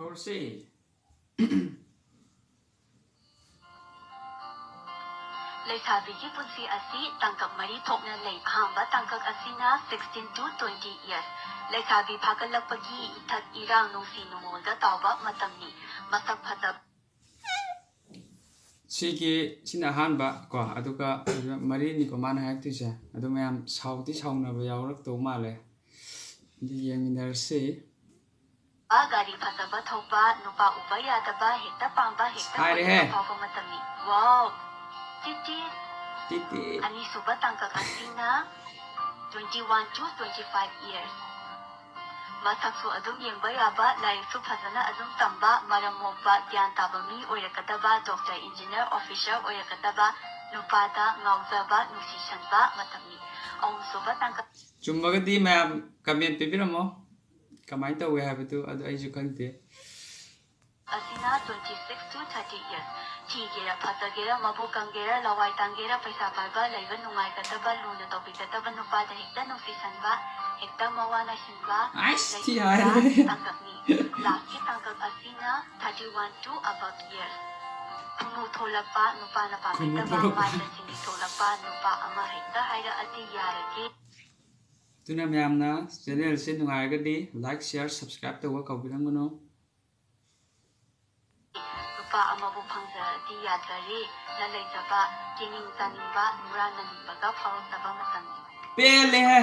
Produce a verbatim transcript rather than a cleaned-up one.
ꯇꯧꯔꯁꯤ꯫ ꯂꯩꯁꯥꯕꯤꯒꯤ ꯄꯨꯟꯁꯤ ꯑꯁꯤ ꯇꯥꯡꯀꯛ ꯃꯔꯤ ꯊꯣꯛꯅ ꯂꯩ꯫ ꯑꯍꯥꯟꯕ ꯇꯥꯡꯀꯛ ꯑꯁꯤꯅ sixteen to twenty years꯫ ꯂꯩꯁꯥꯕꯤ ꯐꯥꯒꯠꯂꯛꯄꯒꯤ ꯏꯊꯛ ꯏꯔꯥꯡ, ꯅꯨꯡꯁꯤ ꯅꯨꯡꯉꯣꯜꯗ ꯇꯥꯎꯕ ꯃꯇꯝꯅꯤ꯫ ꯃꯁꯛ ꯐꯖꯕ ꯁꯤꯒꯤ ꯁꯤꯅ ꯑꯍꯥꯟꯕ ꯀꯣ, ꯑꯗꯨꯒ ꯃꯔꯤꯅꯤꯀꯣ ꯃꯥꯅ ꯍꯥꯏꯔꯛꯇꯣꯏꯁꯦ꯫ ꯑꯗꯨ ꯃꯌꯥꯝ ꯁꯥꯎꯗꯤ ꯁꯥꯎꯅꯕ ꯌꯥꯎꯔꯛꯇꯧ ꯃꯥꯜꯂꯦ꯫ ꯑꯗꯨ ꯌꯦꯡꯃꯤꯟꯅꯔꯁꯤ꯫ ꯒꯥꯔꯤ ꯐꯖꯕ ꯊꯧꯕ, ꯅꯨꯄꯥ ꯎꯕ ꯌꯥꯗꯕ, ꯍꯦꯛꯇ ꯄꯥꯝꯕ, ꯍꯦꯛꯇ ꯍꯥꯏꯔꯦꯍꯦ꯫ ꯀꯣꯏꯅꯤꯡꯕ ꯐꯥꯎꯕ ꯃꯇꯝꯅꯤ꯫ Wow! ꯇꯤꯇꯤ! ꯇꯤꯇꯤ꯫ ꯑꯅꯤꯁꯨꯕ ꯇꯥꯡꯀꯛ ꯑꯁꯤꯅ twenty one to twenty five years꯫ ꯃꯁꯛꯁꯨ ꯑꯗꯨꯝ ꯌꯦꯡꯕ ꯌꯥꯕ, ꯂꯥꯏꯔꯤꯛꯁꯨ ꯐꯖꯅ ꯑꯗꯨꯝ ꯇꯝꯕ, ꯃꯔꯝ ꯃꯣꯛꯄ, ꯒ꯭ꯌꯥꯟ ꯇꯥꯕ ꯃꯤ ꯑꯣꯏꯔꯛꯀꯗꯕ, doctor, engineer, officer ꯑꯣꯏꯔꯛꯀꯗꯕ, ꯅꯨꯄꯥꯗ ꯉꯥꯎꯖꯕ, ꯅꯨꯡꯁꯤꯁꯟꯕ ꯃꯇꯝꯅꯤ꯫ ꯑꯍꯨꯝꯁꯨꯕ ꯇꯥꯡꯀꯛ ꯆꯨꯝꯃꯒꯗꯤ ꯃꯌꯥꯝ comment ꯄꯤꯕꯤꯔꯝꯃꯣ꯫ ꯀꯃꯥꯏꯅ ꯇꯧꯋꯦ ꯍꯥꯏꯕꯗꯨ ꯑꯗꯨ ꯑꯩꯁꯨ ꯈꯪꯗꯦ꯫ ꯑꯁꯤꯅ twenty six to thirty years꯫ ꯊꯤꯒꯦꯔꯥ, ꯐꯖꯒꯦꯔꯥ, ꯃꯕꯨꯛ ꯀꯪꯒꯦꯔꯥ, ꯂꯋꯥꯏ ꯇꯥꯡꯒꯦꯔꯥ, ꯄꯩꯁꯥ ꯄꯥꯏꯕ, ꯂꯩꯕ ꯅꯨꯡꯉꯥꯏꯒꯗꯕ, ꯂꯨꯅ ꯇꯧꯕꯤꯒꯗꯕ ꯅꯨꯄꯥꯗ ꯍꯦꯛꯇ ꯅꯨꯡꯁꯤꯁꯟꯕ, ꯍꯦꯛꯇ ꯃꯋꯥ ꯅꯥꯏꯁꯤꯟꯕ, ꯑꯥꯏꯁ, ꯊꯤ ꯂꯩꯁꯤꯟꯕ ꯍꯥꯏꯔꯦ꯫ ꯇꯥꯡꯀꯛꯅꯤ꯫ Last ꯀꯤ ꯇꯥꯡꯀꯛ ꯑꯁꯤꯅ thirty one to above years꯫ ꯈꯨꯅꯨ ꯊꯣꯛꯂꯛꯄ, ꯅꯨꯄꯥꯅ ꯈꯨꯅꯨ ꯄꯥꯝꯕꯤꯗꯕ, ꯊꯣꯛꯂꯛꯄ꯫ ꯃꯥꯏꯗ ꯁꯤꯡꯂꯤ ꯊꯣꯛꯂꯛꯄ, ꯅꯨꯄꯥ ꯑꯃ ꯍꯦꯛꯇ ꯍꯥꯏꯔꯛꯑꯗꯤ ꯌꯥꯔꯒꯦ꯫ ꯑꯗꯨꯅ ꯃꯌꯥꯝꯅ channel ꯁꯦ ꯅꯨꯡꯉꯥꯏꯔꯒꯗꯤ like, share, subscribe ꯇꯧꯕ ꯀꯥꯎꯕꯤꯔꯝꯒꯅꯨ꯫ ꯅꯨꯄꯥ ꯑꯃꯕꯨ ꯐꯪꯖꯔꯗꯤ ꯌꯥꯖꯔꯦ꯫ ꯅ ꯂꯩꯖꯕ, ꯀꯦꯅꯤꯡ ꯆꯥꯅꯤꯡꯕ, ꯅꯨꯔꯥ ꯅꯅꯤꯡꯕꯒ ꯐꯥꯎꯔꯛꯇꯕ ꯃꯇꯝꯅꯤ꯫ ꯄꯦꯜꯂꯦꯍꯦ꯫